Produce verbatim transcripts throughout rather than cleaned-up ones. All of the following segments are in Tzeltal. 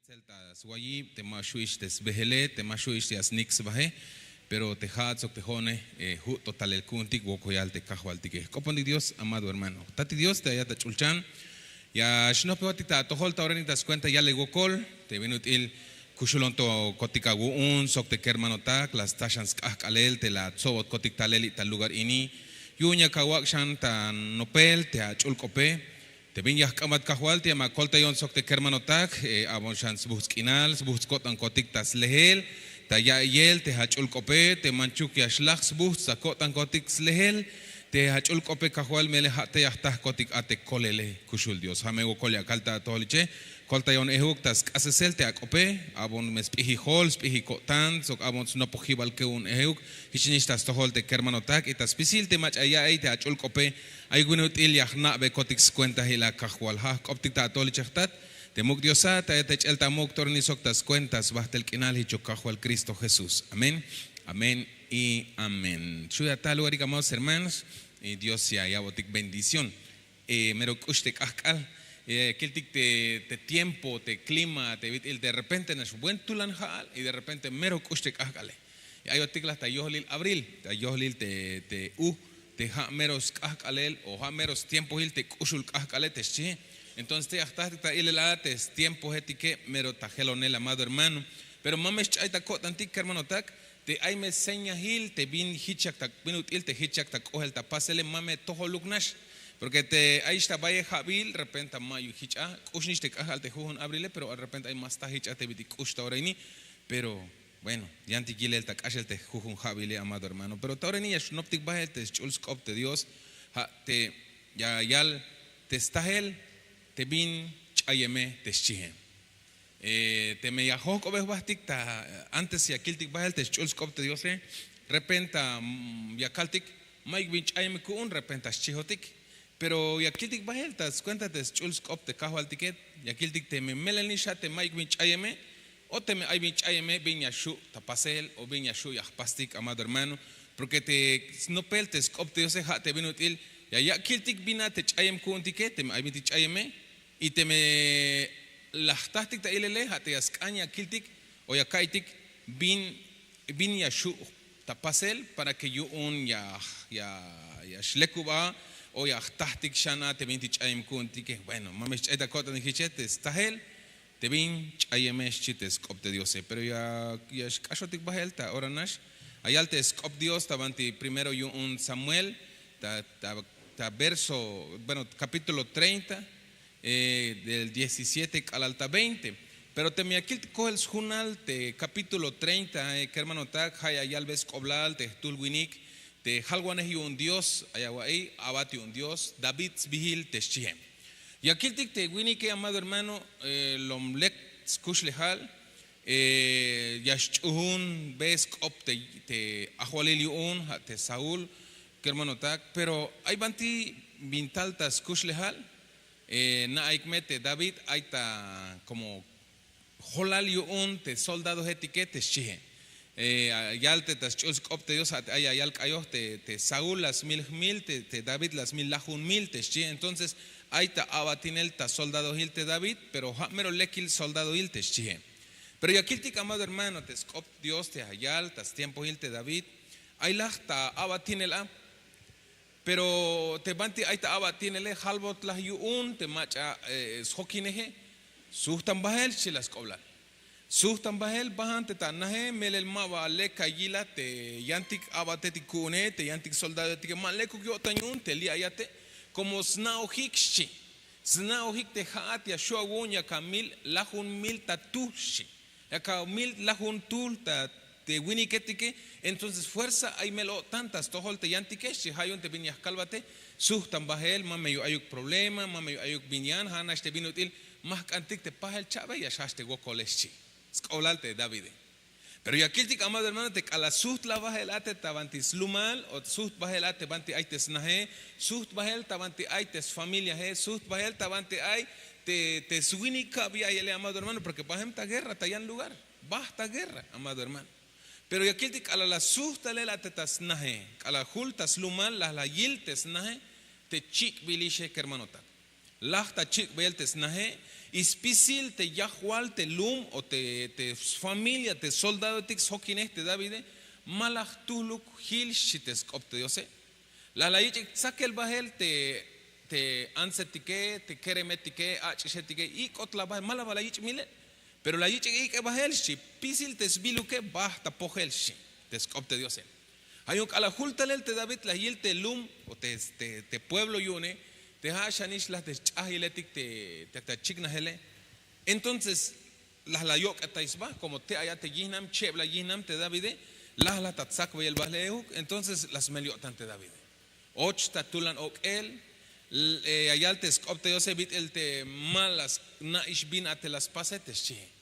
Tzel ta swayib te ma xhu'ix te sbehele, te ma xhu'ix ya snik sbahe. Pero te ha'at sok te ho'one, ju' to talel ku'untik wokoyal te kajwaltike. Jk'opontik dios amado hermano, jtatik dios te ayat ta ch'ulchan. Ya xnojpejotik ta atojol ta orahinik ta skuenta yalel wokol te bin ut'il kuxulontokotik awu'un sok te kermanotak la sta xan sk'ahk'alel te la tsobotkotik talel li' ta lugar ini. Yu'un yak awak' xan ta nopel te ach'ul k'ope. Te bin ya jk'ambat kajwal te ya ma koltayon sok te kermanotak, abon xan sbuhts' k'inal sbuhts' ko'tankotik ta slehel, ta ya'iyel te ach'ul k'ope te manchuk ya xlaj sbuhts' ta ko'tankotik slehel. Te ach'ul k'ope kajwal mele ha' te ya jtajkotik a te kolele. Kuxul dios ha me wokol ya kal ta atojoliche. Koltayon ehuk ta sk'asesel te ak'ope, abon me sp'ijijol sp'ijil ko'tan sok abon snopojibal ku'un ehuk. Jich nix ta stojol te kermanotak y ta spisil te mach'a ya'iy te ach'ul k'ope. Ayuk bin ut'il ya jna'bekotik skuentahil a kajwal ha jk'optik ta atojoliche jtat. Te muk' diosa te ayat te ch'el ta muk' to orahinik sok ta skuenta sbahtel k'inal jich ok kajwal kristo jesús amén. Amén. Y amén xu' ya ta lugarik amados hermanos. Y dios ya ya'botik bendición. Mero k'ux te k'ahk'al. Ya kiltik te tiempo te klima te bit'il de repente nax buen tulan ha'al y de repente mero k'ux te k'ahk'ale. Ayotik laj ta yohlil abril ta yohlil te u te ha' mero sk'ahk'alel o ha' mero stiempohil te k'uxul k'ahk'ale te xchihe. Entonces te ya jtahtik ta ilel a te stiempohetike mero ta jelonel amado hermano. Pero ma me xch'ay ta ko'tantik kermanotak te ay me señahil te bin hich yak ta bin ut'il te hich yak ta k'ohel ta pasele ma me tojoluk nax. Porke te ayix ta bayel ha'bil repente mayuk hich a k'ux nix te k'ahk'al te jujun abrile pero repente ay ma sta hich a te bit'il k'ux ta ora ini. Pero bueno, yantik yilel ta k'axel te jujun ha'bile amado hermano pero ta ora ini ya xnoptik bahel te sch'ul sk'op te dios. Ha' te ya yal te stahel te bin ch'ayeme te xchihe. Teme ya johk'obe jbahtik ta antes ya kiltik bahel te sch'ul sk'op te diose repenta ya kaltik mayuk bin ch'ayeme ku'un repenta xchihotik. Pero ya kiltik bahel ta skuenta te sch'ul sk'op te kajwaltike ya kiltik teme melel nix ha te mayuk bin ch'ayeme o teme ay bin ch'ayeme bin ya xhu' ta pasel o bin ya xhu' ya jpastik amado hermano. Porke te snopel te sk'op te diose ha te bin ut'il ya ya' kiltik bin a te ch'ayem ku'untike teme ay bintik ch'ayeme. Y teme la jtahtik ta ilele ha te ya sk'an ya kiltik o ya ka'iytik bin ya xhu' ta pasel para ke yu'un ya xlekub a o ya jtahtik xan a te bintik ch'ayem ku'untike. Bueno ma me xch'ay ta ko'tantik hiche te stahel te bin ch'ayeme xchi te sk'op te diose pero ya xk'axotik bahel ta ora nax. Ayal te sk'op dios ta banti primero yu'un samuel ta verso bueno kapítulo treinta del diecisiete k'alal ta veinte. Pero teme ya kiltik kohel sjunal te kapítulo treinta kermanotak ha ya yalbe sk'oblal te jtuhl winik te jalwanej yu'un dios ay awa'iy a'bat yu'un dios david sbihil te xchihe. Ya kiltik te winike amado hermano lom lek skuxlejal ya xch'uhunbe sk'op te ajwalil yu'un ha te saúl. Kermanotak pero ay banti bin tal ta skuxlejal. Na'ayik me te david ay ta komo jolal yu'un te soldadohetike te xchihe. Yal te ta sch'ul sk'op te dios ha te ay ya yal k'ayoj te saúl la smil jmil te david la smil lajun mil te xchihe entonces ay ta a'batinel ta soldadohil te david pero ha mero lekil soldadohil te xchihe. Pero ya kiltik amado hermano te sk'op dios te ya yal ta stiempohil te david ay laj ta a'batinel a. Pero te banti ay ta a'batinele jalbot laj yu'un te mach'a sjokineje. Suhtan bahel xchi la sk'oblal. Suhtan bahel bahan te ta nahe melel ma ba lek ayilat te yantik a'batetik ku'une te yantik soldadoetike ma lekuk yo'tan yu'un te li' ayate. Komo sna'ojik xchi. Sna'ojik te ha'at ya xhu' awu'un yak amil lajun mil ta tuhl xchi. Yak amil lajun tuhl ta te winiketike. Entonces fuerza ay mel-o'tan ta stojol te yantike xchi ha yu'un te bin ya jkalbate. Suhtan bahel ma me yu'un ayuk problema ma me yu'un ayuk bin yan ha nax te bin ut'il ma jk'antik te pajel cha'be ya xhahch te wokole xchi. Sk'oblal te davide. Pero ya kiltik amado hermano te k'alal suht la bahel a te ta banti slumal o suht bahel a te banti ay te snahe suht bahel ta banti ay te sfamiliahe suht bahel ta banti ay te swinikab ya'iyele amado hermano porke bahem ta guerra ta yan lugar. Baht ta guerra amado hermano. Pero ya kiltik k'alal la suht talel a te ta snahe k'alal jul ta slumal laj la yil te snahe te chik'bilixe kermanotak. Laj ta chik'bel te snahe. Y spisil te yajwal te lum o te sfamilia te soldadoetik sjokinej te davide, ma la jtuhluk jil xchi te sk'op te diose. La la yich'ik tzakel bahel te antsetike, te keremetike, ach'ixetike, ik'ot la bahel, ma la ba la yich' milel. Pero la yich'ik ik'e bahel xchi, spisil te sbiluke bajt ta pojel xchi te sk'op te diose. Ja' yu'un k'alal jul talel te david la yil te lum o te pueblo yu'une, te ja' xanix la te sch'ajyiletik te chiknajele. Entonces la la yok'etay sba komo te' aya te yijnam cheb la yijnam te davide, la la ta tzakbeyel bahel ejuk. Entonces la smel yo'tan te davide, och ta tulan ok'el. Ya yal te sk'op te diose bit'il te ma la sna'ix bin a te la spase te xchihe.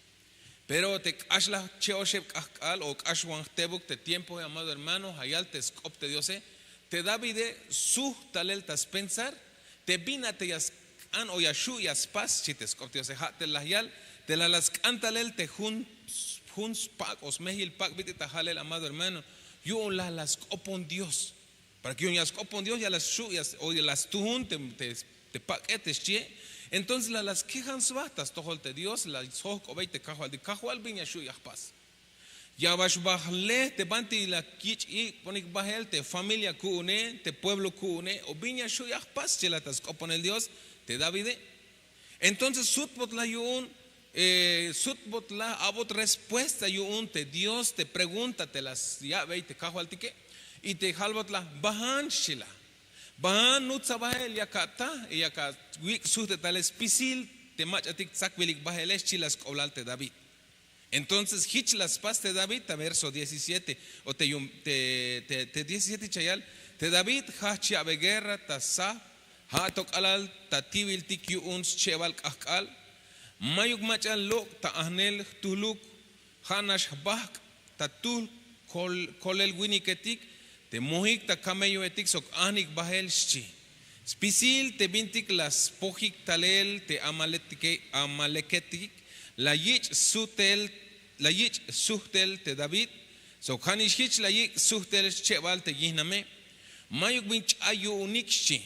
Pero te k'ax la che oxeb k'ajk'al o k'ax wan jtebuk te tiempohe amado hermano, ja' yal te sk'op te diose, te davide suht talel ta spensar te bin a te ya sk'an o ya xhu' ya spas xchi te sk'op te diose. Ja' te la yal te la la sk'an talel te jun spak' o smejil pak' bit'il ta jalel amado hermano, yu'un la la sk'opon dios. Para ke yu'un ya sk'opon dios ya la xhu' o ya la stujun te pak'e te xchie. Entonces la la skejan sba ta stojol te dios, la sjojk'obey te kajwaltik, kajwal bin ya xhu' ya jpas. Ya ba xbajlej te banti la yich' ik'bonik bahel te familia ku'une, te pueblo ku'une, o bin ya xhu' ya jpas xchi la ta sk'oponel dios te davide. Entonces sutbot la yu'un, sutbot la abot respuesta yu'un te dios te pregunta te la sya'bey te kajwaltike. Y te jalbot la bahan xchi la, bahan nutsa bahel yak ata, yak awik' suhtel talel spisil te mach'atik tzakbilik bahele xchi la sk'oblal te david. Entonces jich la spas te david ta verso diecisiete, o te diecisiete chayal, te david jajch ya'be guerra ta sahp, ja' to k'alal ta tibiltik yu'un schebal k'ajk'al. Mayuk mach'a lok' ta ajnel jtuhluk, ja' nax jbahk' ta tuhl kolel winiketik te mojik ta kamellohetik sok ajnik bahel xchi. Spisil te bintik la spojik talel te amaleketik la yich' suhtel te david, sok ja' nix jich la yik' suhtel schebal te yijname. Mayuk bin ch'ay yu'unik xchi,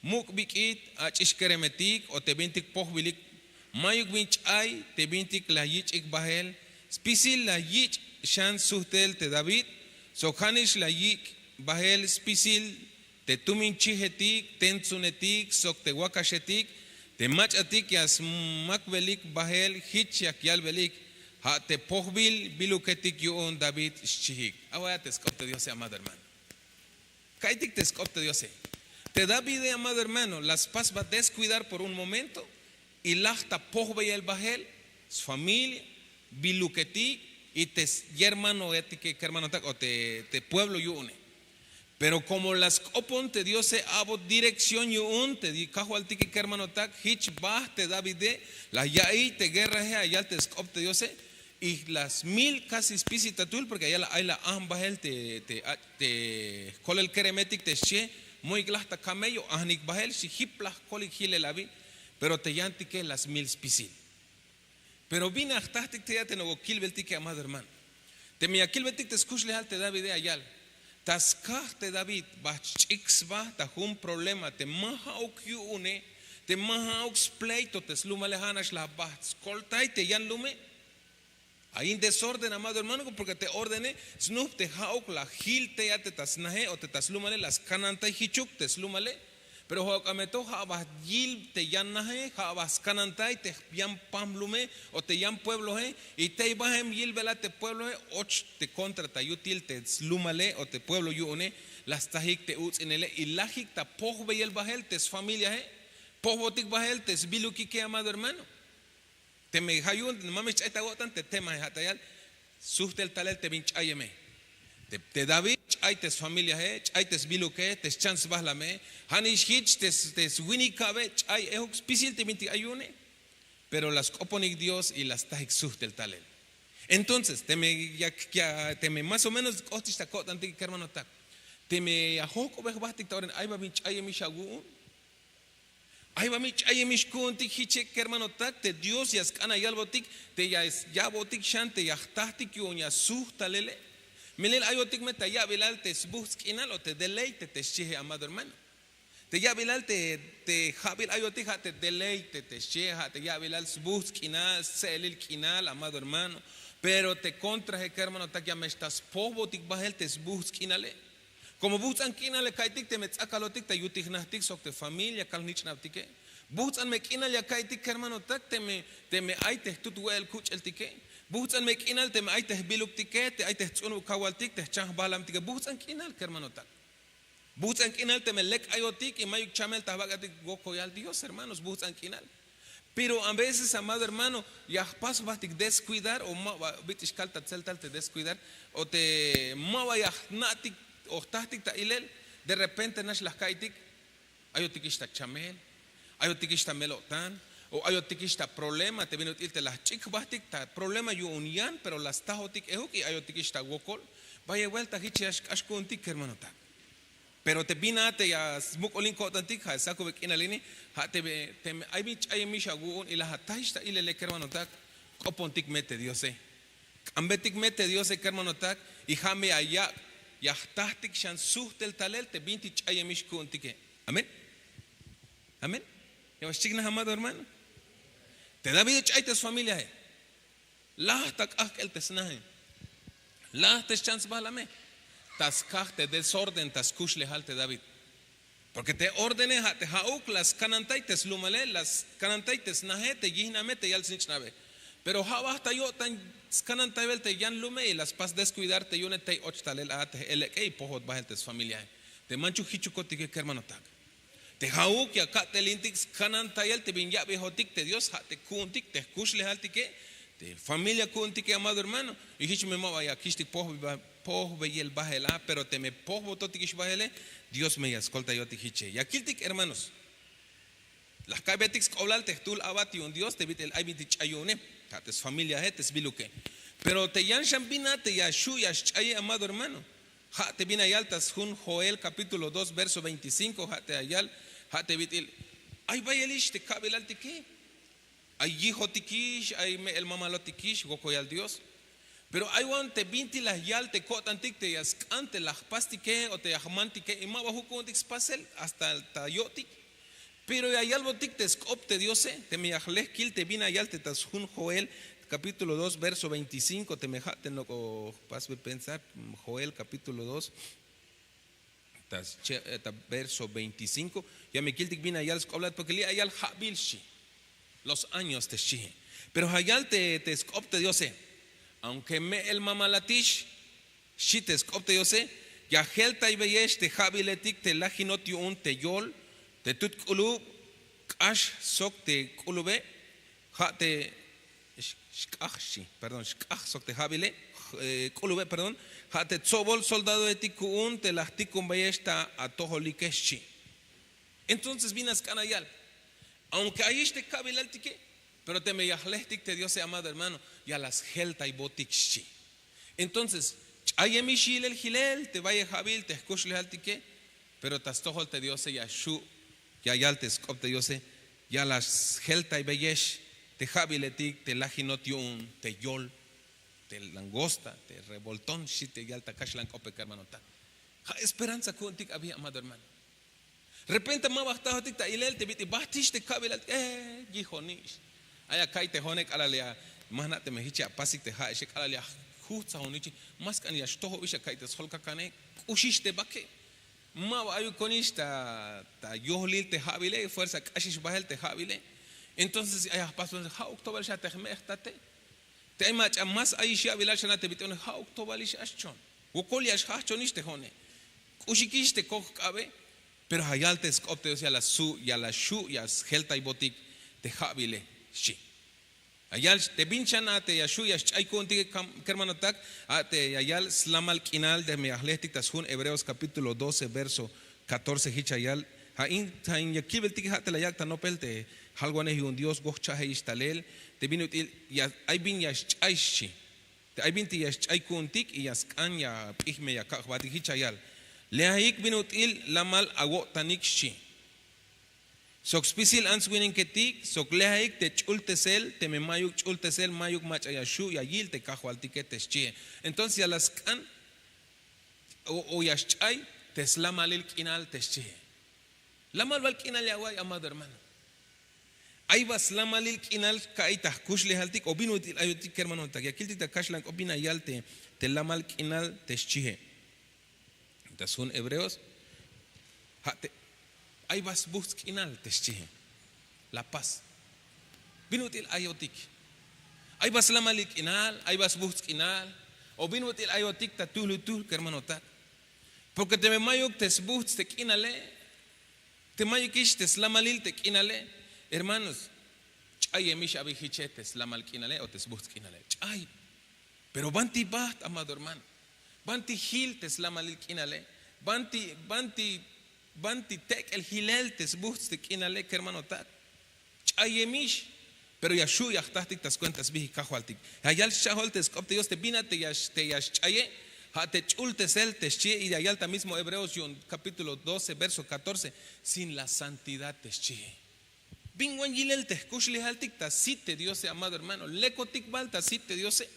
muk' bik'it, ach'ix keremetik o te bintik pojbilik. Mayuk bin ch'ay te bintik la yich'ik bahel, spisil la yich' xan suhtel te david, sok ja' nix la yik' bahel spisil te tumin chijetik, tentsunetik sok te wakaxetik, te mach'atik ya smakbelik bahel jich yak yalbelik, ja' te pojbil biluketik yu'un david xchijik. Awaya te sk'op te diose amado hermano. Ka'iytik te sk'op te diose, te davide amado hermano la spas ba deskuidar por un momento, y laj ta pojbeyel bahel sfamilia, biluketik, y te yermanoetike kermanotak o te pueblo yu'une. Pero komo la sk'opon te diose a'bot direkción yu'un te kajwaltike kermanotak, jich bajt te davide, la ya'iy te guerrahe ya yal te sk'op te diose. Y la smil kasi spisil ta tuhl porke ya yal ay la ajn bahel te jkolel keremetik te xchie, moyik laj ta kamello ajnik bahel xchi, jip la jkolik jilel abi. Pero te yantike la smil spisil. Pero bin a jtahtik te ya te nok'o kilbeltike amado hermano, teme ya kilbeltik te skuxlejal te davide ya yal, ta skaj te david bajch ch'ik sba ta jun problema te ma ha'uk yu'une, te ma ha'uk spleito te slumale, ja' nax la bajch skoltay te yan lume. Ay in desorden amado hermano, porke te ordene snuhp te ha'uk la jil tey a te ta snaje o te ta slumale la skanantay jichuk te slumale. Pero ja'uk a me to ha' ba yil te yan naje, ha' ba skanantay te yan pam lume o te yan pueblohe. Y tey bahem yilbel a te pueblohe, och te kontra ta yutil te slumale o te pueblo yu'une. La stsajik te uts'inele y lajik ta pojbeyel bahel te sfamiliahe, pojbotik bahel te sbilukike amado hermano. Teme ha yu'un ma me xch'ay ta awo'tan te temahe, ha ta yal suhtel talel te bin ch'ayeme. Te david ch'ay te sfamiliahe, ch'ay te sbiluke, te schan sbahlame, ha nix hich te swinikabe ch'ay ehuk spisil te bintik ay yu'une. Pero la sk'oponik dios y la stajik suhtel talel. Entonces teme yak teme más o menos k'ohtix ta ko'tantik kermanotak, teme ya johk'obej jbahtik ta oren ay ba bin ch'ayemix awu'un. Ay ba mi ch'ayemix ku'untik hiche kermanotak, te dios ya sk'an ayalbotik te ya ya'botik xan te ya jtahtik yu'un ya suhtalele. Melel ayotik me ta ya'bilal te sbuhtz' k'inal o te deleite te xchihe amado hermano. Te ya'bilal te ja'bil ayotik ja' te deleite te xchie ja' te ya'bilal sbuhts' k'inal stse'elil k'inal amado hermano. Pero te kontrahe kermanotak ya me xta spojbotik bahel te sbuhts' k'inale. Komo buhts'an k'inal ya ka'iytik teme tz'akalotik ta yutik jnajtik sok te familia kal jnich'nabtike. Buhts'an me k'inal ya ka'iytik kermanotak teme ay te jtut we'el kuch'eltike. Buhts'an me k'inal teme ay te jbiluktike te ay te jtz'unub kawaltik te jchan jbalamtike buhts'an k'inal kermanotak. Buhts'an k'inal teme lek ayotik y mayuk chamel ta jbak'atik. Wokoyal dios hermanos buhts'an k'inal. Pero a veces amado hermano ya jpas jbahtik deskuidar o ma ba bit'ix kal ta tzeltal te deskuidar o te ma ba ya jna'tik o jtahtik ta ilel. De repente nax la jka'iytik ayotikix ta chamel, ayotikix ta mel-o'tan, o ayotikix ta problema te bin ut'il te la jch'ik jbahtik ta problema yu'un yan pero la stahotik ehuk y ayotikix ta wokol. Bayel buelta hich ya xk'ax ku'untik kermanotak. Pero te bin a te ya smuk'ulin ko'tantik ja' sakube k'inal ini ja' te ay bin ch'ayemix awu'un y la atajix ta ilele kermanotak. K'opontik me te diose. K'ambetik me te diose kermanotak. Y ja' me ya yak' ya jtahtik xan suhtel talel te bintik ch'ayemix ku'untike. Amén. Amén. Ya ba xchiknaj amado hermano. Te david ch'ay te sfamiliahe. Laj ta k'ajk'el te snahe. Laj te xchan sbahlame. Ta skaj te desorden ta skuxlejal te david. Porke te ordene ja' te ja'uk la skanantay te slumale la skanantay te snahe te yihname te yal snich'nabe. Pero ja' bajt ta yo'tan skanantaybel te yan lume y la spas deskuidar te yu'une tey och talel a te j'elek'e y pojbot bahel te sfamiliahe. Te manchuk jichukotike kermanotak. Te ja'uk ya ka'telintik skanantayel te bin ya'bejotik te dios ja' te ku'untik te jkuxlejaltike te familia ku'untike amado hermano. Y jich me ma ba ya kixtik pojbeyel bahel a pero teme pojbototikix bahele dios me ya skoltayotik jiche ya kiltik hermanos. La jka'betik sk'oblal te jtuhl a'bat yu'un dios te bit'il ay bintik ch'ay yu'une ja' te sfamiliae te sbiluke. Pero te yan xan bin a te ya xhu' ya xch'aye amado hermano. Ja' te bin ya yal ta sjun joel kapítulo dos verso veinticinko ja' te ya yal ja' te bit'il ay bayelix te ka'bilaltike. Ay yijotikix ay me'el mamalotikix wokoyal dios. Pero ay wan te bintik la yal te ko'tantik te ya sk'an te la jpastike o te ya jmantike y ma ba juk'u'untik spasel hasta ta yo'tik. Pero ya yalbotik te sk'op te diose. Teme ya jlehkil te bin ya yal te ta sjun joel kapítulo dos verso veinticinko teme ja' te nok'o jpasbe pensar. Joel kapítulo dos ta verso veinticinko. Ya me kiltik bin ya yal sk'oblal porke li' ya yal ja'bil xchi. Los años te xchihe. Pero ya yal te sk'op te diose. Aunke me'el mamalatix xchi te sk'op te diose. Ya jeltaybeyex te ja'biletik te lajinot yu'un te yol te tut k'ulub k'ax sok te k'ulube. Ja' te xk'aj xchi perdón xk'aj sok te ja'bile k'ulube perdón. Ja' te tsobol soldadoetik ku'un te la jtikunbeyex ta atojolike xchi. Entonces bin a sk'an ya yal aunke ayix te ka'bilaltike pero teme ya jlehtik te diose amado hermano ya la sjeltaybotik xchi. Entonces ch'ayemix yilel jilel te bayel ja'bil te jkuxlejaltike. Pero ta stojol te diose ya xhu' ya yal te sk'op te diose ya la sjeltaybeyex te ja'biletik te lajinot yu'un te yol te langosta te revoltón xchi te yal ta kaxlan k'ope kermanotak. Ja' esperanza ku'untik abi amado hermano. Repente ma ba jtajotik ta ilel te bit'il bajtix te ka'bilal e yijonix. Ay aka'iy te jo'one k'alal ya ma jna' teme jich ya apasik te ja'exe k'alal ya jujtsajonik chi. Ma sk'an ya xtojobix aka'iy te sjolkakane k'uxix te bake. Ma ba ayukonix ta yohlil te ja'bile fuerza k'axix bahel te ja'bile. Entonces ay ya jpasbon ja'uk to balix a te jme'jtate. Te ay mach'a más ayix ya'bilal xana' te bit'il ja'uk to balix a xchon. Wokol ya xjajchonix te jo'one k'uxikix te kok jk'abe. Pero ya yal te sk'op te dios ya la su' ya la xhu' ya sjeltaybotik te ja'bile xchi. Ya yal te bin xan a te ya xhu' ya xch'ay ku'untike kermanotak. A te ya yal slamal k'inal teme ya jlehtik ta sjun hebreos kapítulo doce verso katorce jich ya yal. Ja' in ya kilbeltike ja' te la yak' ta nopel te jalwanej yu'un dios wojchajeyix talel te bin ut'il ay bin ya xch'ay xchi. Te ay bintik ya xch'ay ku'untik y ya sk'an ya p'ij me ya kak' jbatik jich ya yal. Lehaik bin ut'il lamal awo'tanik xchi. Sok spisil ants-winiketik sok lehaik te ch'ultesel teme mayuk ch'ultesel mayuk mach'a ya xhu' ya yil te kajwaltike te xchihe. Entonces ya la sk'an o ya xch'ay te slamalil k'inal te xchihe. Lamal bal k'inal ya away, amado hermano. Ay ba slamalil k'inal ka'iy ta jkuxlejaltik o bin ut'il ayotik kermanotak? Ya kiltik ta kaxlan k'op bin la yal te lamal k'inal te xchie. Ta sjun hebreos, ja' te ay ba sbujts' k'inal te xchie. La paz. Bin ut'il ayotik? Ay ba slamalil k'inal, ay ba sbujts' k'inal, o bin ut'il ayotik ta tuhlutuhl kermanotak? Porke teme mayuk te sbujts' te k'inale, te mayukix te slamalil te k'inale, hermanos, ch'ayemix abi jiche te slamal k'inale o te sbujts' k'inale, ch'ay. Pero banti bajt', amado hermano? Banti jil te slamalil k'inale? Banti banti banti tek'el jilel te sbujts' te k'inale kermanotak? Ch'ayemix. Pero ya xu' ya jtajtik ta skuenta sbijik kajwaltik. Ya yal scha'jol te sk'op te dios te bin a te ya xch'aye, ja' te ch'ultesel te xchie. Y ya yal ta mismo hebreos yu'un kapítulo doce verso katorce, sin la santidad te xchie. Bin wan yilel te jkuxlejaltik ta sit te diose, amado hermano? Lekotik bal ta sit te diose?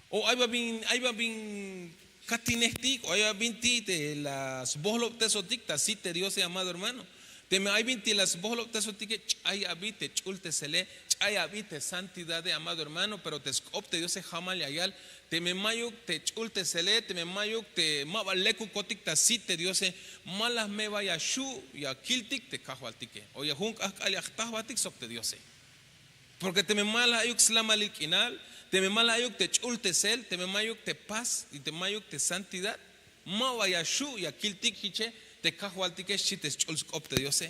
O ay ba bin ay ba bin katinejtik o ay ba binti te la sbojlobtesotik ta sit te diose, amado hermano? Teme ay binti la sbojlobtesotike, ch'ay abi te ch'ultesele, ch'ay abi te santidade, amado hermano. Pero te sk'op te diose jamal ya yal, teme mayuk te ch'ultesele, teme mayuk te ma ba lekukotik ta sit te diose, malaj me ba ya xu' ya kiltik te kajwaltike o ya jun k'ajk'al ya jta jbatik sok te diose. Porke teme malaj ayuk slamalil k'inal, teme malaj ayuk te ch'ultesel, teme mayuk te paz y te mayuk te santidad, ma ba ya xu' ya kiltik jiche te kajwaltike, xchi te sch'ul sk'op te diose.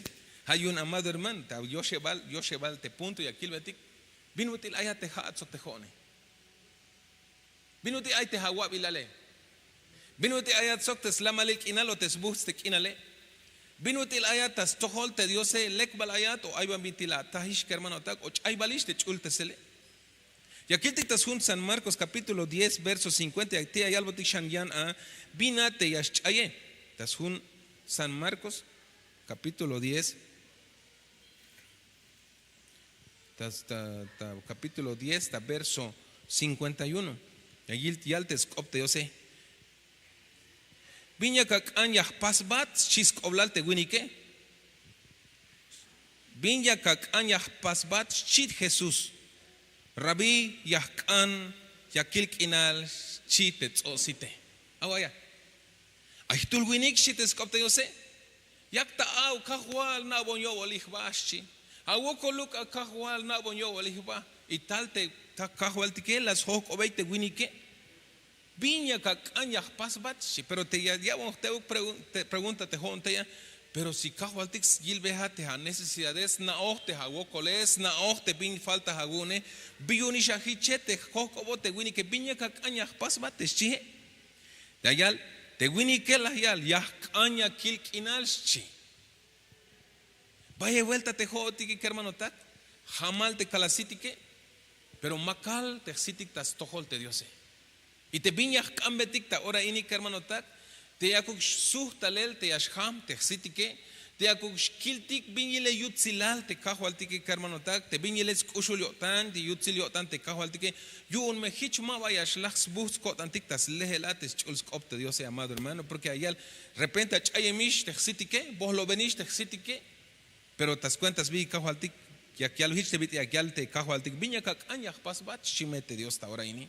Ja' yu'un, amado hermano, ta yoxebal yoxebal te punto ya kilbetik. Bin ut'il ayat te ja'at sok te jo'one? Bin ut'il ay te awabilale? Bin ut'il ayat sok te slamalil k'inal o te sbujts' te k'inale? Bin ut'il ayat ta stojol te diose? Lek bal ayat o ay ban binti la atajix kermanotak o ch'aybalix te ch'ultesele? Ya kiltik ta sjun san marcos kapítulo diez verso cinkuenta, ya ti' ya yalbotik xan yan a bin a te ya xch'aye. Ta sjun san marcos kapítulo diez, ta kapítulo diez ta verso cinkuenta y uno. Ya yil yal te sk'op te diose. Bin yak ak'an ya jpasbat? Xchi sk'oblal te winike. Bin yak ak'an ya jpasbat? Xchi jesús. Rabí, ya jk'an ya kil k'inal, xchi te tz'o'site. Awaya. Ay jtul winik, xchi te sk'op te diose. Yak ta aw kajwal, na'bon yo'bolil jba, xchi. Awokoluk a kajwal, na'bon yo'bolil jba. Y tal te kajwaltike la sjojk'obey te winike. Bin yak ak'an ya jpasbat, xchi. Pero te ya ya'bon jte'uk pregunta te jo'on tey a, pero si kajwaltik yilbeja te anecesidade, sna'oj te awokole, sna'oj te bin falta awu'une, bi yu'unix a jiche te jojk'obot te winike? Bin yak ak'an ya jpasbat te xchie. Ya yal te winike, la yal ya jk'an ya kil k'inal, xchi. Bayel buelta te jo'otike kermanotak, jamal te kal asitike. Pero makal te jsitik ta stojol te diose. Y te bin ya jk'anbetik ta ora ini kermanotak, te yakuk sujt talel te ya xjam te jsitike, te yakuk xkiltik bin yilel yutsilal te kajwaltike kermanotak, te bin yilel sk'uxul yo'tan te yutsil yo'tan te kajwaltike. Yu'un me jich ma ba ya xlaj sbujts' ko'tantik ta slejel a te sch'ul sk'op te diose, amado hermano. Porke ya yal, repente ach'ayemix te jsitike, bojlobenix te jsitike. Pero ta skuenta sbijik kajwaltik, yak yal jich te bit'il yak yal te kajwaltik, bin yak ak'an ya jpasbat? Xchi me te dios ta ora ini.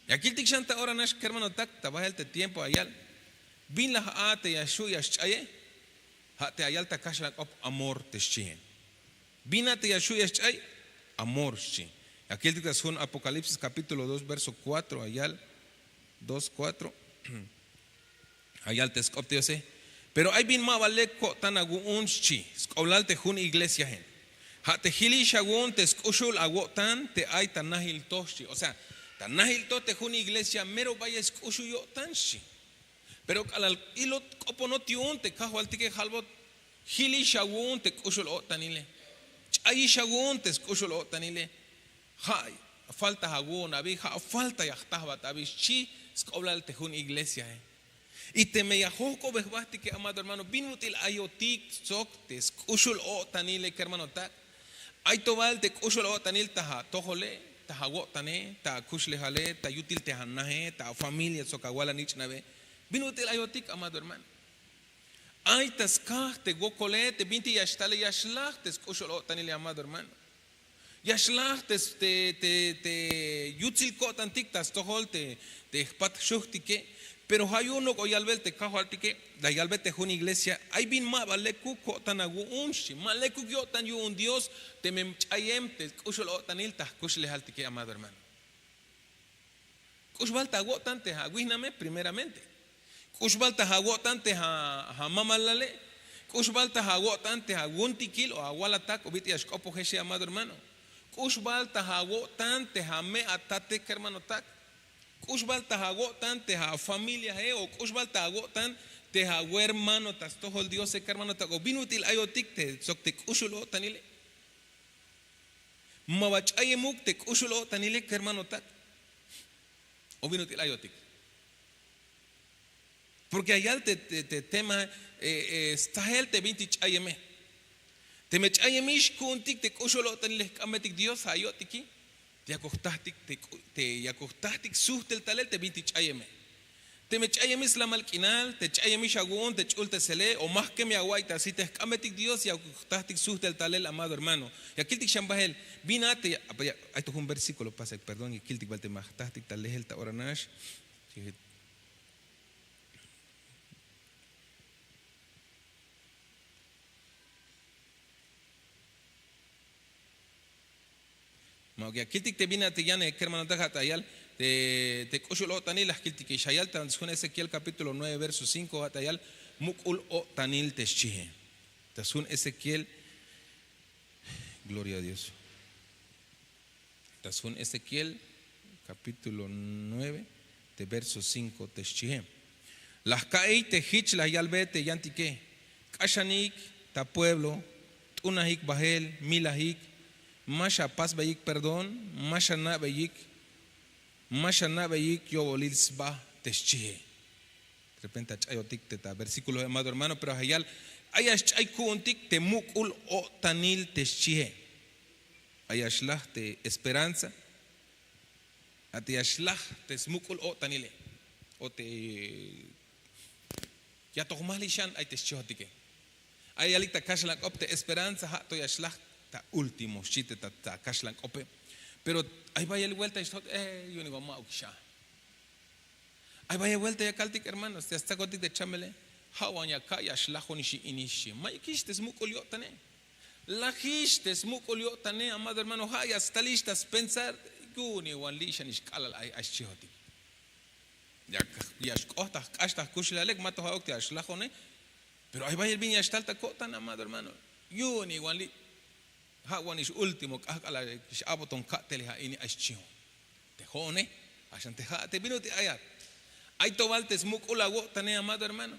Ya kiltik xan ta ora nax kermanotak, ta bajel te tiempo ya yal, bin laj a te ya xu' ya xch'aye? Ja' te ya yal ta kaxlan k'op, amor te xchie. Bin a te ya xu' ya xch'ay? Amor, xchi. Ya kiltik ta sjun apocalipsis kapítulo dos verso kuatro ya yal. Dos kuatro. Ya yal te sk'op te diose. Pero ay bin ma ba lek ko'tan awu'un, xchi, sk'oblal te jun iglesiae. Ja' te jilix awu'un te sk'uxul awo'tan te ay ta najil to, xchi. O sea, ta najil to te jun iglesia mero bayel sk'uxul yo'tan, xchi. Pero k'alal ilot k'oponot yu'un te kajwaltike, jalbot, jilix awu'un te k'uxul o'tanile, ch'ayix awu'un te sk'uxul o'tanile. Ja' falta awu'un abi, ja' falta ya jtajbat abi, xchi sk'oblal te jun iglesiae. Y teme ya jojk'obej jbahtike, amado hermano, bin ut'il ayotik sok te sk'uxul o'tanile kermanotak? Ay to bal te k'uxul o'tanil ta atojole, ta awo'tane, ta akuxlejale, ta yutil te anaje, ta afamilia sok awal anich'nabe. Bin ut'il ayotik, amado hermano? Ay ta skaj te wokole te bintik ya xtale ya xlaj te sk'uxul-o'tanile, amado hermano. Ya xlaj te yutsil ko'tantik ta stojol te jpat jxujtike. Pero ja' yu'un nok'o yalbel te kajwaltike, la yalbe te jun iglesia, ay bin ma ba lekuk ko'tan awu'un xchi, ma lekuk yo'tan yu'un dios. Teme ch'ayem te k'uxul-o'tanil ta jkuxlejaltike, amado hermano. K'ux bal ta awo'tan te awijname primeramente? K'ux bal ta awo'tan te amamalale? K'ux bal ta awo'tan te awuntikil o awal atak o bit'il ya xk'opojexe, amado hermano? K'ux bal ta awo'tan te ame' atate, kermanotak? K'ux bal ta awo'tan te afamiliae o k'ux bal ta awo'tan te awermano ta stojol diose, kermanotak? O bin ut'il ayotik te sok te k'uxul-o'tanile? Ma ba ch'ayemuk te k'uxul-o'tanile, kermanotak? O bin ut'il ayotik? Porke ya yal te tema, stajel te bintik ch'ayeme. Teme ch'ayemix ku'untik te k'uxul-o'tanile jk'ambetik dios ja' yo'tiki, te yakuk jtajtik te k'u- te yakuk jtajtik sujtel talel te bintik ch'ayeme. Teme ch'ayemix slamal k'inal, te ch'ayemix awu'un te ch'ultesele o ma jkem ya awa'iy ta si te jk'ambetik dios yakuk jtajtik sujtel talel, amado hermano. Ya kiltik xan bahel. Bin a te ay to jun versíkulo pasek perdón ya kiltik bal te ma jtajtik ta lehel ta ora nax. Ma ok ya kiltik te bin a te yane kermanotak ja' ta yal te k'uxul-o'tanil la jkiltikix ja' yal ta jun ezekiel kapítulo nueve verso cinko ja' ta yal, muk'ul-o'tanil te xchihe. Ta jun ezekiel. Gloria a dios. Ta sjun ezekiel kapítulo nueve te verso cinko te xchihe. La jka'iy te jich la yalbe te yantike, k'axanik ta pueblo, t'unajik bahel, milajik, ma xapasbeyik perdón, ma xana'beyik, ma xana'beyik yo'bolil sba te xchihe. Derrepente ach'ayotik te ta versíkulohe amado hermano pero ja' yal, ay ya xch'ay ku'untik te muk'ul-o'tanil te xchihe. Ay ya xlaj te esperanza. A te ya xlaj te smuk'ul-o'tanile, o te ya to jmajlix xan ay te xchihotike. Ay yalik ta kaxlan k'op te esperanza ja' to ya xlaj ta último xchi te ta kaxlan k'ope. Pero ay bayel buelta ya xtihot e, yu'un igual ma'ukix a. Ay bayel buelta ya kaltik hermanos ya stsakotik te chamele. Ja' wan ya ka' ya xlajonix ini xchi, mayukix te smuk'ul yo'tane. Lajix te smuk'ul yo'tane amado hermano ja' ya stalix ta spensar. Yu'un igual li' xanix k'alal ay ay xchihotik. Ya xk'oht ta jk'ax ta jkuxlejale ma to ja'uk te ya xlajone. Pero ay bayel bin ya xtal ta ko'tan amado hermano. Yu'un igual li' ja' wan ix último k'ahk'al ix a'boton ka'tele ja' ini ay xchihon. Te ho'one, axan te ja' te bin ut'il ayat. Ay to bal te smuk'ul awo'tane amado hermano.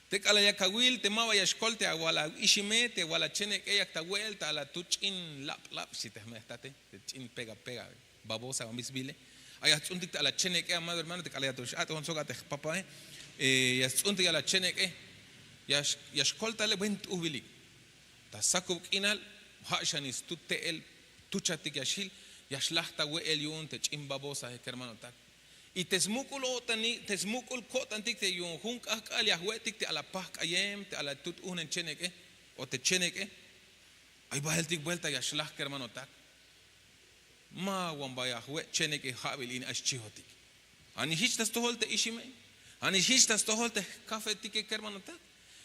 Te k'alal yak awil te ma ba ya xkol te awal awixime te wal achenek'e yak ta we'el ta ala tut ch'in lab' lab' xchi te jme' jtate, te ch'in pega pega, babosa o misbile. Ay ya jtz'untik te ala chenek'e amado hermano te k'alal ya to x-a'tejon sok a te jpapae. Ya stz'untik ala chenek'e. Ya xkol tale buen t'ujbilik. Ta sakub k'inal, ja' xan istut te'el, tuchatik ya xjil, ya xlaj ta we'el yu'un te ch'in babosae kermanotak. Y te smuk'ul o'tanil te smuk'ul ko'tantik te yu'un jun k'ahk'al ya jwe'tik te ala pajk'ayem te ala tut uhnen chenek'e, o te chenek'e. Ay baheltik buelta ya xlaj kermanotak. Ma wan ba ya jwe' chenek'e ja'bil ini ay xchihotik. Ani jich ta stojol te ixime. Ani jich ta stojol te jkafetike kermanotak.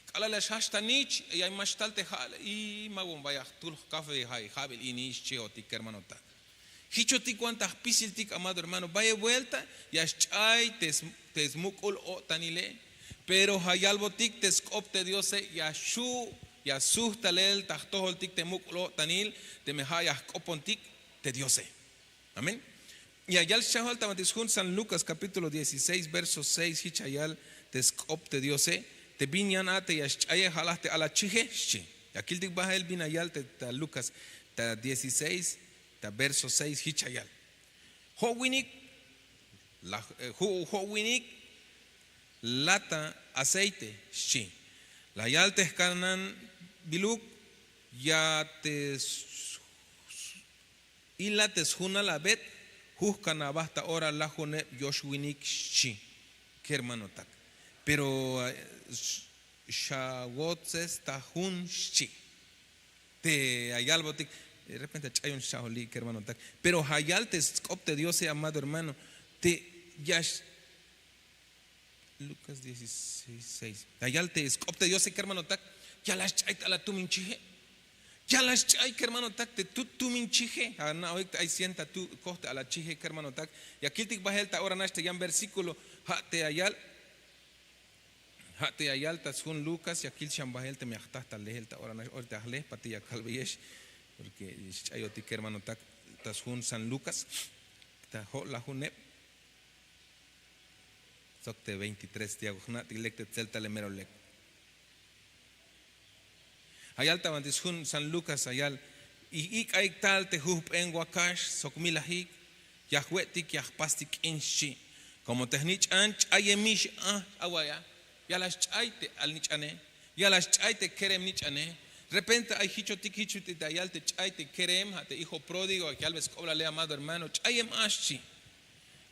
K'alal ya xjajch ta nich ya ma xtal te ja'le, y ma wan ba ya jtul jkafe ja'bil ini xchihotik kermanotak. Jichotik wan ta jpisiltik amado hermano bayel buelta ya xch'ay te smuk'ul-o'tanile. Pero ja' yalbotik te sk'op te diose ya xhu' ya sujtalel ta jtojoltik te muk'ul-o'tanil. Teme ja' ya jk'opontik te diose. Amén. Ya yal xchajol ta bantik sjun san lukas kapítulo dieciséis verso seis jich ya yal te sk'op te diose. Te bin yan a te ya xch'aye ja' laj te ala chije xchi. Ya kiltik bahel bin ya yal te ta lukas ta dieciséis ta verso seis jich ya yal. Jo'winik, jo'winik lata aceite xchi. La yal te jkanan biluk ya te ila te sjunal abet. Jujkan aba ta ora lajuneb yoxwinik xchi. Kermanotak. Pero Xawotses ta jun xchi. Te ayalbotik, de repente ach'ayon xcha'jolik kermanotak. Pero ayal te sk'op te diose amado hermano, te ya x- Lucas dieciséis seis, ayal te sk'op te diose kermanotak, ya la xch'ay ta la tumin chije. Ya la xch'ay kermanotak te tut tumin chije. Ana'ojik te ay cien ta tu' koj te ala chije kermanotak. Ya kiltik bahel ta ora nax te yan versíkulo. Ja' te ayal ja' te ayal ta sjun lukas ya kil xan bahel te me ajtaj ta lehel ta ora nax ora te ajlej pati ya kalbeyex. Porke xch'ayotik kermanotak, ta sjun san lukas, ta jo'lajuneb, sok te veintitrés te ya jna'tik lek te tzeltale mero lek. Ayal ta banti sjun san lukas ayal, ik'aik tal te jujp'en wakax sok milajik, ya jwe'tik ya jpastik k'in xchi. Komo te jnich'an ch'ayemix a awaya. Ya la xch'ay te alnich'ane, ya la xch'ay te kerem nich'ane. Repente ay jichotik jichotik te ayal te ch'ay te kerem ja' te hijo pródigo ya yalbe sk'oblale amado hermano ch'ayem a xchi.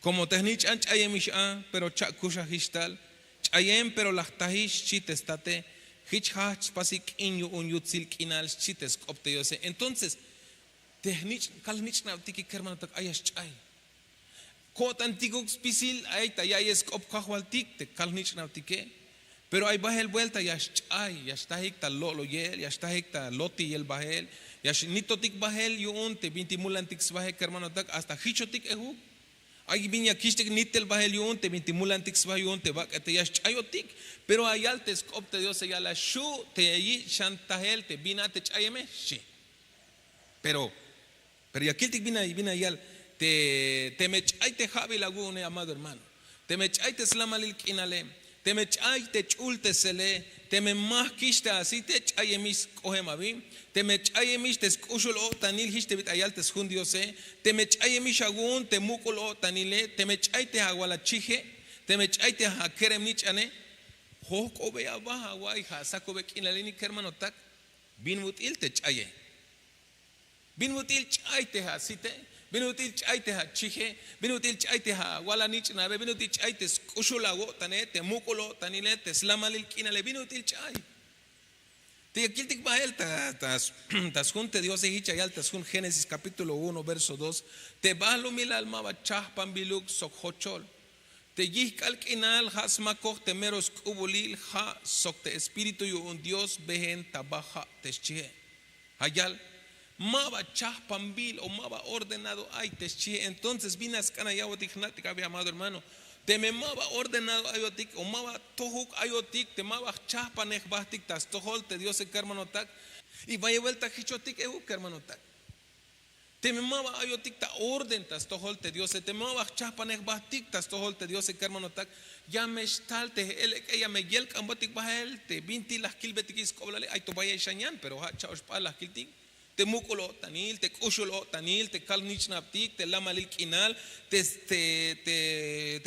Komo te jnich'an ch'ayemix a, pero cha'kuxajix tal. Ch'ayem pero la jtajix xchi te state. Jich jajch spasik k'in yu'un yutsil k'inal xchi te sk'op te diose. Entonces te jnich'an kal jnich'nabtike kermanotak ay ya xch'ay. Ko'tantikuk spisil ay ta ya'iyel sk'op kajwaltik te kal jnich'nabtike. Pero ay bahel buelta ya xch'ay, ya xtajik ta lo'loyel, ya xtajik ta lotiyel bahel, ya xnitotik bahel yu'un te bintik mulantik sbahe kermanotak hasta jichotik ejuk. Ay bin ya kixtik nitel bahel yu'un te bintik mulantik sba yu'un te bak'ete ya xch'ayotik. Pero ayal te sk'op te diose ya la xu' te yich'xan tahel te bin a te ch'ayeme xchi. Pero pero ya kiltik bin a bin a yal, te teme ch'ay te ja'bil awu'une amado hermano, teme ch'ay te slamalil k'inale, teme ch'ay te ch'ultesele, teme ma jkix te asite ch'ayemix sk'ojem abi, teme ch'ayemix te sk'uxul-o'tanil jich te bit'ayal te sjun diose, teme ch'ayemix awu'un te muk'ul-o'tanile, teme ch'ay te awal achije, teme ch'ay te akerem nich'ane. Jojk'obe aba awa'iy ja' sakube k'inalini kermanotak. Bin ut'il te ch'aye? Bin ut'il ch'ay te asite? Bin ut'il ch'ay te achije? Bin ut'il ch'ay te awal anich'nabe? Bin ut'il ch'ay te sk'uxul awo'tane, te muk'ul-o'tanile, te slamalil k'inale? Bin ut'il ch'ay? Te ya kiltik bahel ta sjun te diose jich ya yal ta sjun génesis kapítulo uno verso dos, te balumilal ma ba chajpanbiluk sok jochol. Te yijk'al k'inal ja' smakoj te mero sk'ubulil ja' sok te espíritu yu'un dios behen ta ba ja' te xchie. Ja' yal, ma ba chajpanbil o ma ba ordenado ay te xchie. Entonces bin a sk'an ayabotik jna'tik abi amado hermano, teme ma ba ordenado ayotik o ma ba tojuk ayotik te ma ba jchajpanej jbahtik ta stojol te diose kermanotak. Y bayel buelta jichotik ejuk kermanotak. Teme ma ba ayotik ta orden ta stojol te diose, teme ma ba jchajpanej jbahtik ta stojol te diose kermanotak, ya me xtal te j'el ek'e ya me yelk'anbotik bahel te bintik la jkilbetikix sk'oblale. Ay to bayel xan yan pero ja' cha'oxp'al la jkiltik. Te muk'ul-o'tanil, te k'uxul-o'tanil, te kal nich'nabtik, te lamalil k'inal, te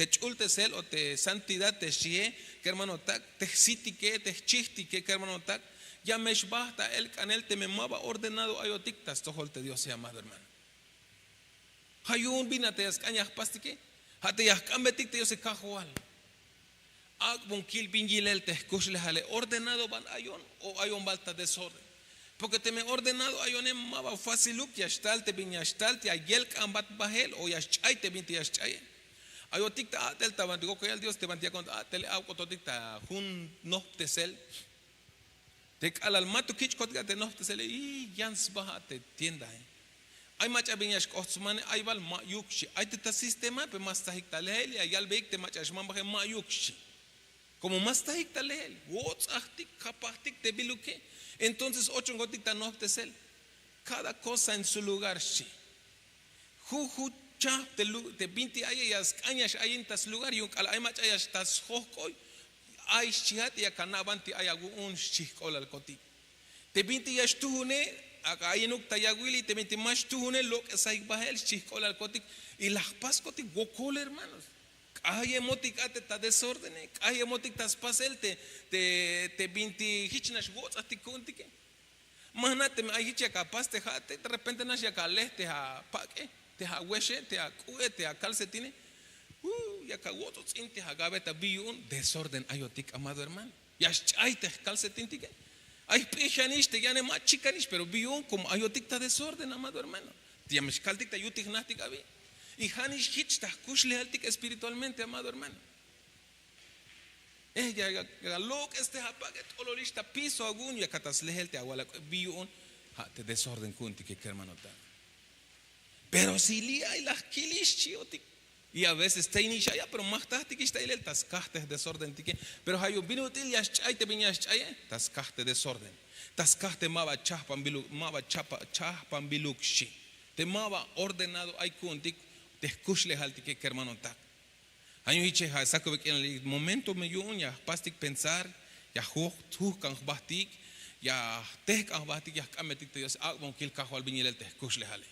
ch'ultesel o te santidad te xchie kermanotak, te jsitike, te jchijtike kermanotak. Ya me xbahta elk'anel teme ma ba ordenado ayotik ta stojol te diose amado hermano. Ja' yu'un bin a te ya sk'an ya jpastike, ja' te ya jk'ambetik te diose kajwal. Ak'bon kil bin yilel te jkuxlejale ordenado ban ayon o ayon bal ta desorden. Porke teme ordenado ayone ma ba fáciluk ya xtal te bin ya xtal te ya yelk'anbat bahel o ya xch'ay te bin te ya xch'aye. Ayotik ta a'tel ta bantik wokol yal dios te bantik yakon ta a'tele awk'ototik ta jun nojptesel. Te k'alal ma to kich'kotik a te nojptesele, yan sba a te tiendae. Ay mach'a bin ya xk'oht smane, ay bal ma'yuk xchi. Ay te ta sistema pe ma stsajik ta lehel ya yalbeyik te mach'a xmambaje ma'yuk xchi. Komo ma stsajik ta lehel, wotz'ajtik, kapajtik te biluke. Entonces ochonkotik ta nojptesel. Kada kosa en su lugar xchi. Juju chahp te binti aye ya sk'an ya x'ayin ta slugar yu'un k'alal ay mach'a ya xta sjojk'oy. Ay xchihat ya kana' banti ay awu'un xchijk'olalkotik. Te binti ya xtujune, ak'a ayinuk ta yawili, te binti ma xtujune lok'esahik bahel xchijk'olalkotik. Y la jpaskotik wokol hermanos. K'ayemotik a te ta desórdene, k'ayemotik ta spasel te binti jich nax wotz'ajtik ku'untike. Ma jna' teme ay jich yak apas te ja' te derrepente nax yak alej te apak'e, te awexe, te ak'u'e, te akalcetine. Yak awotz'otz'in te agabeta bi yu'un desorden ayotik amado hermano. Ya xch'ay te jkalsetintike. Ay jp'ijanix te yane ma chikanix, pero bi yu'un? Komo ayotik ta desorden, amado hermano. Ya me xkaltik ta yutik jnajtik abi. Y ja' nix jich ta jkuxlejaltik espiritualmente, amado hermano. Eh, ya, ya, ya lok'es te apak'e, t'ololix ta piso awu'un, ya kata slejel te awal ak'o'el. Bi yu'un? Ja' te desorden ku'untike, kermanotak. Pero si li' ay la jkilix, xchi'otik. Y a veces tey nix ay a, pero ma jtajtikix ta ilel, ta skaj te desordentike. Pero ja' yu'un, bin ut'il ya xch'ay te bin ya xch'aye? Ta skaj te desorden, ta skaj te ma ba chajpanbiluk, ma ba chapa- chajpanbiluk, xchi. Te ma ba ordenado ay ku'untik te jkuxlejaltike, kermanotak. Ja' yu'un jiche ja' sakube k'inal momento me yu'un ya jpastik pensar, ya juj- jujk'an jbajtik, ya jtejk'an jbajtik, ya jk'ambetik te Dios: ak'bon kil Kajwal bin yilel te jkuxlejale.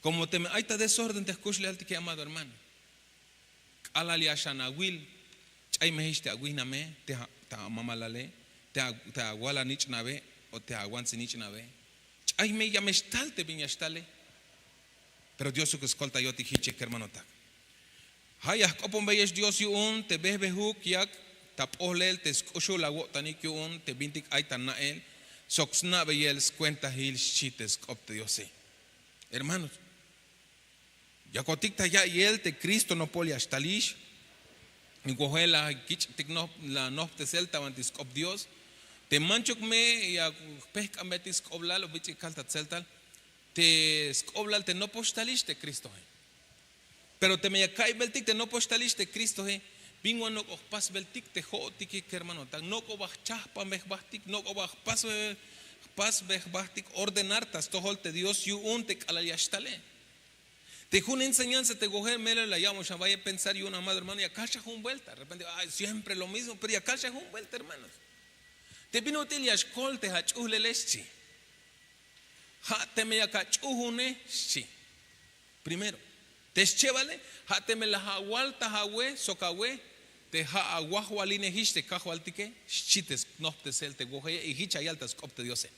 Komo teme ay ta desorden te jkuxlejaltike, amado hermano, k'alal ya xan awil, ch'ay me jich te awijname, te a- te amamalale, te a- te awal anich'nabe o te awantsinich'nabe. Ch'ay me, ya me xtal te bin ya xtale. Pero Diosuk skoltayotik jiche, kermanotak. Ja' ya jk'oponbeyex Dios yu'un te bejbejuk yak ta p'ohlel te sk'uxul awo'tanik yu'un te bintik ay ta na'el sok sna'beyel skuentahil, xchi te sk'op te Diose. Hermanos, yakotik ta ya'iyel te Cristo nopol ya xtalix. Wojel la kich'tik noj- la nojptesel ta banti sk'op Dios. Te manchuk me ya jpejk'anbetik sk'oblal o bich'ik kal ta tseltal, te sk'oblal te nopox talix te Cristoe. Pero teme ya ka'iybeltik te nopox talix te Cristoe, bin wan nok'o jpasbeltik te jo'otike, kermanotak? Nok'o ba jchajpanbe jbajtik, nok'o ba jpasbe jpasbe jbajtik ordenar ta stojol te Dios yu'un te k'alal ya xtale. Te jun enseñanza te wojel melel la ya'bon xan bayel pensar yu'un, amado hermano, ya kal xa jun vuelta. De repente, ay, siempre lo mismo, pero ya kal xa jun vuelta, hermanos. Te bin ut'il ya xkol te ach'ujlele, xchi. Ja' teme yak ach'ujune, xchi. Primero, te schebale, ja' teme la awaltaj awe sok awe te ja' awajwalinejix te Kajwaltike, xchi te snojptesel te wojeye, y jich ya yal ta sk'op te Diose.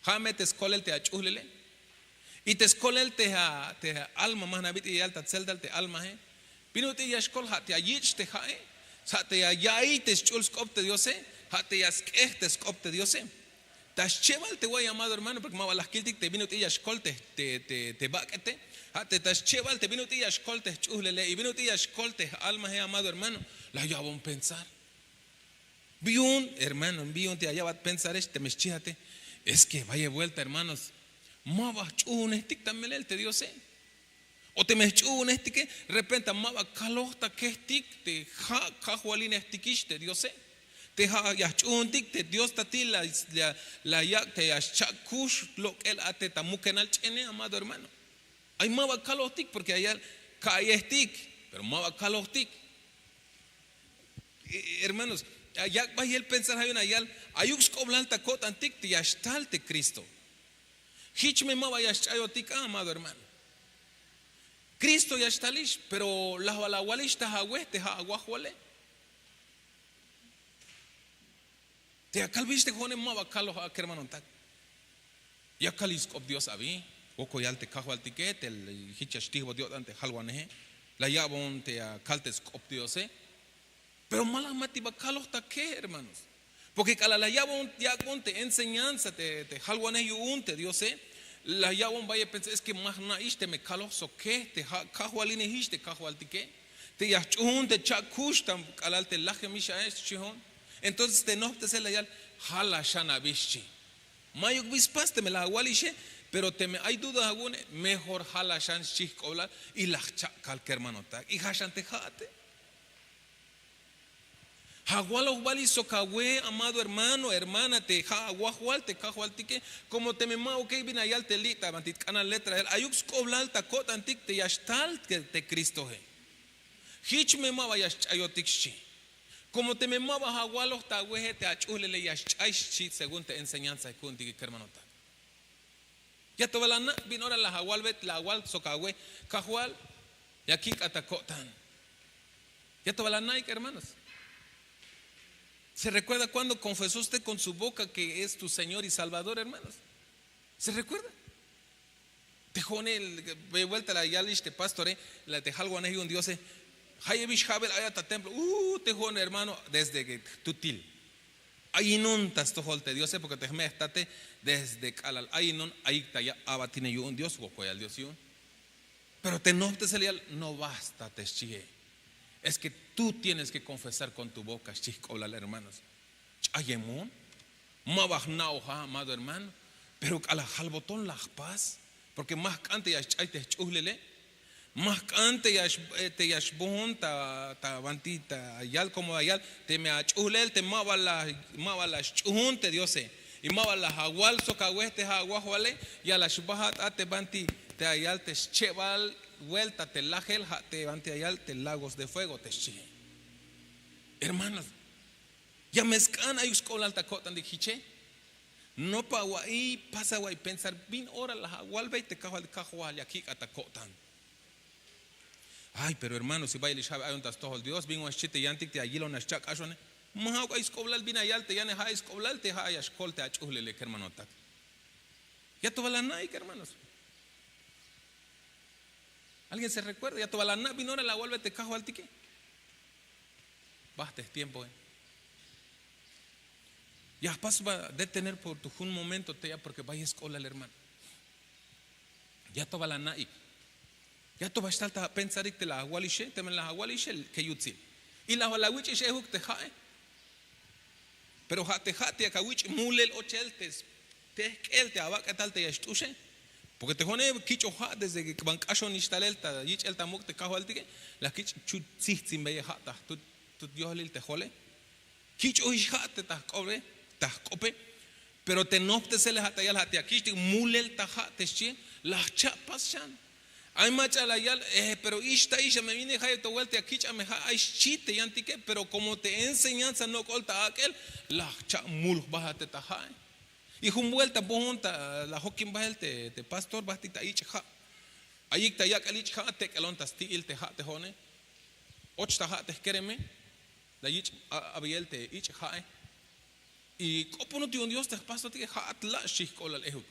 Ja' me te skolel te ach'ujlele. Y te skolel te a- te alma, ma jna' bit'il ya yal ta tseltal te almae. Bin ut'il ya xkol? Ja' te ya yich' te ja'e, ja' te ya ya'iy te sch'ul sk'op te Diose, ja' te ya sk'ej te sk'op te Diose. Ta schebal te way, amado hermano, porque ma ba la jkiltik te bin ut'il ya xkol te te te bak'ete. Ja' te ta schebal te bin ut'il ya xkol te jch'ujlele y bin ut'il ya xkol te jalmae, amado hermano, la ya'bon pensar. Bi yu'un, hermano, bi yu'un te ya ya'bat pensarex teme xchijate? Es que bayel vuelta, hermanos, ma ba jch'uunejtik ta melel te Diose. O teme jch'uunejtike, repenta ma ba kaloj ta kejtik te ja' kajwalinejtikix te Diose. Te ja' ya jch'uuntik te Dios ta ti' la la yak' te ya xcha'kux lok'el a te ta mukenal ch'ene, amado hermano. Ay ma ba kalojtik porque ya yal ka'yejtik, pero ma ba kalojtik. Hermanos, yak' bayel pensar ja' yu'un ya yal, ayuk sk'oblal ta ko'tantik te ya xtal te Cristo. Jich me ma ba ya xch'ayotik a, amado hermano. Cristo ya xtalix, pero laj bal awalix ta awe te ja' awajwale. Te ya kalbix te jo'one ma ba kaloj a, kermanotak. Ya kalix sk'op Dios abi, wokol yal te kajwaltike te jich ya xtijbot yo'tan te jalwaneje. La ya'bon te ya kal te sk'op Diose. Pero ma la jmatik ba kaloj ta ke, hermanos. Porque k'alal la ya'bon yak'bon te enseñanza te jalwanej yu'un te Diose, la ya'bon bayel pensar es que ma jna'ix teme kaloj sok ke te ja' kajwalinejix te kajwaltike, te ya jch'uun te cha'kux ta k'alal te lajemix ae, xchijon. Entonces te nojptesel la yal: jala xan abi, xchi. Mayuk bi spas teme la awalixe, pero teme ay duda awu'une, mejor jala xan, xchi jk'oblal. Y la jcha'kal, kermanotak, y ja' xan te ja'ate. Ja' awaloj balix sok awe, amado hermano, hermana, te ja' awajwal te kajwaltike. Komo teme ma'uke bin ya yal te li' ta banti k'anal letra, ayuk sk'oblal ta ko'tantik te ya xtal te Cristoe. Jich me ma ba ya xch'ayotik, xchi. Komo teme ma ba awaloj ta aweje, te ach'ujlele ya xch'ay, xchi, según te enseñanza ku'untike, kermanotak. Ya to bal ana' bin ora la awalbey, la awal sok awe: Kajwal, ya kik'a ta ko'tan. Ya to bal ana'ik, hermanos. ¿Se recuerda cuando confesó usted con su boca que es tu Señor y Salvador, hermanos? ¿Se recuerda? Te jo'one, bayel vuelta la yalix te pastore, la te jalwanej yu'un Diose: Jayeb ix ja'bel ayat ta templo, uh te jo'on hermano, desde que jtutil ayinon ta stojol te Diose, porque te jme' jtate desde k'alal ayinon ayik ta yab abatine yu'un Dios, wokoyal Dios yu'un. Pero te nojptesel yal no basta te xchihe. Es que tú tienes que confesar con tu boca, xchi jk'oblal hermanos. Ch'ayemon, ma ba jna'oj a, amado hermano, pero k'alal jalboton la jpas, porque ma jk'an te ya xch'ay te jch'uhlele, ma jk'an te ya x- eh, te ya xbohon ta ta banti ta yal, como la yal, teme ach'uhlel te ma ba la ma ba la xch'uhun te Diose, y ma ba la awal sok awe te ja' awajwale, ya la xbajat a te banti te ayal te schebal vuelta te lajel, ja' te banti ayal te lagos de fuego te xchihe. Hermanos, ya me sk'an ayuk sk'oblal ta ko'tantik jiche. Nopa awa'iy, pasa awa'iy pensar bin ora la awalbey te kajwaltik, kajwal ya kik'at ta ko'tan. Ay pero hermano, si bayel ix ja'be ayon ta stojol Dios, bin wan xchi te yantik te ayilon nax cha'k'axone. Ma ja'uk ayuk sk'oblal bin ayal te yane, ja' ayuk sk'oblal te ja' ya xkol te ach'uhlele kermanotak. Ya to ba la ana'ik hermanos. Alguien se rekuerda ya to ba la ana' bin ora la awalbey te kajwaltike? Bajt te jtiempoe. Ya jpas ba detener por tu jun momento te ya, porque bayel sk'oblal hermano. Ya to ba la ana'ik. Ya to ba xtal ta apensarik te la awalixe, teme la awalixe ke yutsil. Y la awal awich' ix ejuk te ja'e. Pero ja' te ja' te yak awich' mulel ochel te stejk'el te abak'etal te ya xt'uxe. Porque te jo'one kich'oj ja' desde que k'aban k'axon ix talel ta yich'el ta muk' te kajwaltike, la kich' chut tzijtzimbeye ja' ta jtut yojlil te jole. Kich'oj ix ja' te ta jk'obe, ta jk'ope. Pero te nojptesele ja' ta yal ja' te ya kich'tik mulel ta ja' te xchi, la jcha' pas xan. Ay mach'a la yal, pero ix ta ix a me vine jayeb to vuelta ya kich'a me ja' ay xchi te yantike, pero como te enseñanza nok'ol ta ak'el, la jcha' mul jbajat te ta ja'e. Y jun vuelta bohon ta la jokin bahel te pastor bahtik ta ich' ja'. Ayik ta yak'al ich' ja' tek'elon ta sti'il te ja' te jo'one. Och ta ja' te jkereme. La yich' abeyel te ich' ja'e. Y k'oponot yu'un Dios te jpastotike, ja'at la' xchi jk'oblal ejuk.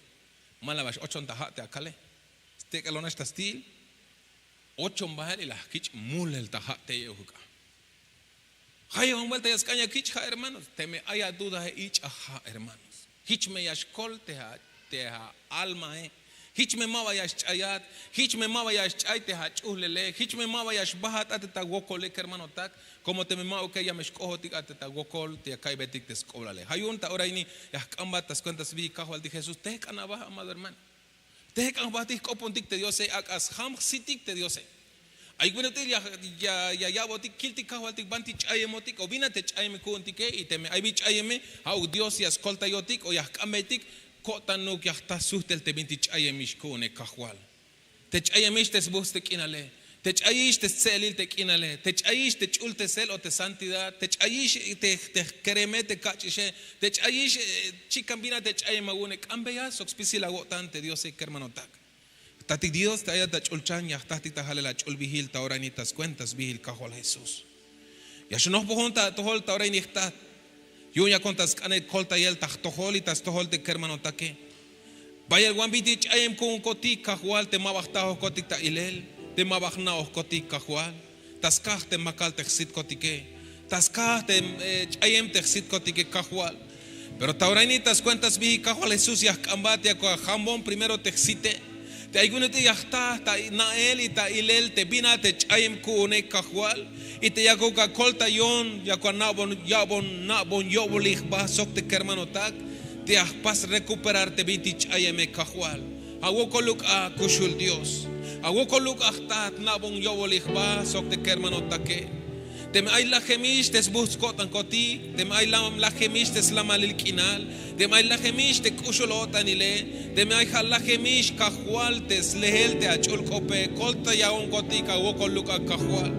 Ma la ba x-ochon ta ja' te akale. Stek'elon nax ta sti'il. Ochon bahel y la jkich' mulel ta ja' tey ejuk a. Jayeban vuelta ya sk'an ya kich' ja' hermanos. Teme ay adudae, ich'a ja' hermanos. Jich me ya xkol te ja' te ja' almae. Jich me ma ba ya xch'ayat. Jich me ma ba ya xch'ay te ja' ch'uhlele. Jich me ma ba ya xbajat a te ta wokole kermanotak. Komo teme ma'uke ya me xk'ojotik a te ta wokol te ya ka'iybetik te sk'oblale. Ja' yu'un ta ora ini ya jk'ambat ta skuenta sbijik kajwaltik Jesús, tejk'an aba amado hermano. Tejk'an jbajtik jk'opontik te Diose, ak'a sjam jsitik te Diose. Ayuk bin ut'il ya ya'botik kiltik kajwaltik banti ch'ayemotik o bin a te ch'ayem ku'untike. Y teme ay bin ch'ayeme, ja'uk Dios ya skoltayotik o ya jk'ambeytik ko'tanuk ya jta sujtel te bintik ch'ayemix ku'une kajwal. Te ch'ayemix te sbuhts te k'inale, te ch'ayix te stse'elil te k'inale, te ch'ayix te ch'ultesel o te santidad, te ch'ayix te jkereme te kach'ixe, te ch'ayix chikan bin a te ch'ayem awu'une. K'ambeya sok spisil awo'tan te Diose kermanotak. Jtatik Dios te ayat ta ch'ulchan ya jtajtik ta jalel ach'ulbihil ta ora ini ta skuenta sbihil kajwal Jesús. Ya xnojbojon ta atojol ta ora ini jtat. Yu'un yakon ta sk'anel koltayel ta jtojol y ta stojol te kermanotake. Bayel wan bintik ch'ayem ku'unkotik kajwal te ma ba jtaojkotik ta ilel, te ma ba jna'ojkotik kajwal. Ta skaj te makal te jsitkotike, ta skaj te ch'ayem te jsitkotike kajwal. Pero ta ora ini ta skuenta sbijik kajwal Jesús ya jk'ambat yakuk ajambon primero te jsite. Te ay bin ut'il ya jta ta na'el y ta ilel te bin a te ch'ayem ku'une kajwal. Y te yakuk akoltayon yakuk ana'bon ya'bon na'bon yo'bolil jba sok te kermanotak. Te ya jpas rekuperar te bintik ch'ayeme kajwal. Awokoluk a kuxul Dios. Awokoluk a jtat na'bon yo'bolil jba sok te kermanotake. Teme ay lajemix te sbuhts ko'tankotik, teme ay lajemix te slamalil k'inal, teme ay lajemix te k'uxul o'tanile, teme ay ja' lajemix kajwal te slehel te ach'ul k'ope, koltayaonkotik awokoluk a kajwal.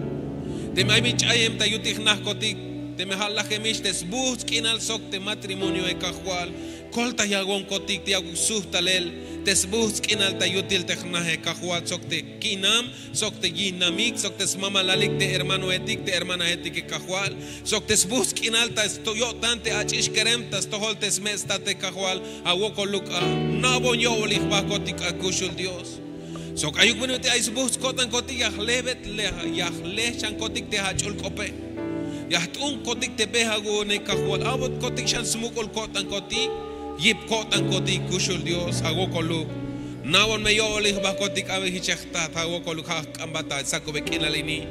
Teme ay bin ch'ayem ta yutil jnajkotik, teme ja' lajemix te sbuhts k'inal sok te matrimonioe kajwal, koltayaonkotik te yakuk sujt talel te sbuhts k'inal ta yutil te jnaje kajwal sok te ki'nam sok te yijnamik sok te smamalalik te hermanoetik te hermanaetike kajwal, sok te sbuhts k'inal ta yo'tan te ach'ix kerem ta stojol te sme' state kajwal. Awokoluk a, na'bon yo'bolil jbakotik a kuxul Dios. Sok ayuk bin ut'il ay sbuhts' ko'tankotik ya jlehbet ya jlehchankotik te ach'ul k'ope. Ya jt'unkotik te be awu'une kajwal a'botkotik xan smuk'ul ko'tankotik. Yip ko'tankotik kuxul dios awokoluk. Na'bon me yo'ol jbahkotik abi jich ya jtat awokoluk ja' jk'ambat ta sakube k'inal ini.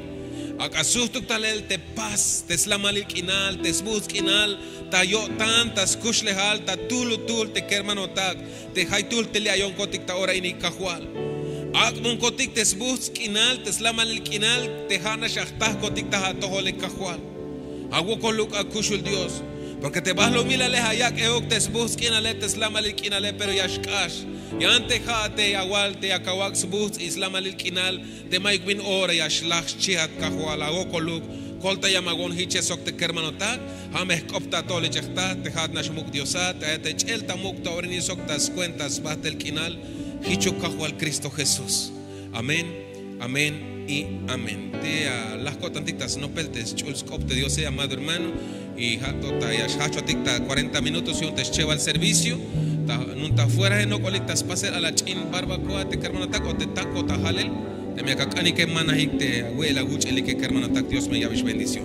Ak'a suhtuk talel te pas te slamalil k'inal te sbuhts' k'inal ta yo'tan ta skuxlejal ta tuhlutuhl te kermanotak te jaytuhl te li' ayonkotik ta ora ini kajwal. Ak'bonkotik te sbuhts' k'inal te slamalil k'inal te ja' nax ajtahkotik ta atojole kajwal. Awokoluk akuxul dios. Porke te bahlumilale ayak' euk te sbuhts' k'inale te slamalil k'inale pero ya xk'ax. Yan te ja' te awal te akawak' sbuhts' y slamalil k'inal te mayuk bin ora ya xlaj xchihat kajwal awokoluk. Koltayam awon jiche sok te kermanotak. Ja' me jk'op ta atojole chejta te ja'at nax muk' diosat te ayat te ch'el ta muk' ta ora ini sok ta skuenta sbahtel k'inal. Jichuk kajwal kristo jesús. Amén. Amén. Y amén te alaj ko'tantik ta snopel te sch'ul sk'op te diose amado hermano. Y ja' to ta ya xjahchotik ta kuarenta minutos yu'un te schebal servicio. Ta nun ta fuera je nok'olik ta spasel ala ch'in barbakoa te kermanotak o te tako ta jalel. Teme akak'anike manajik te awe'el awuch'elike kermanotak dios me ya'bix bendición.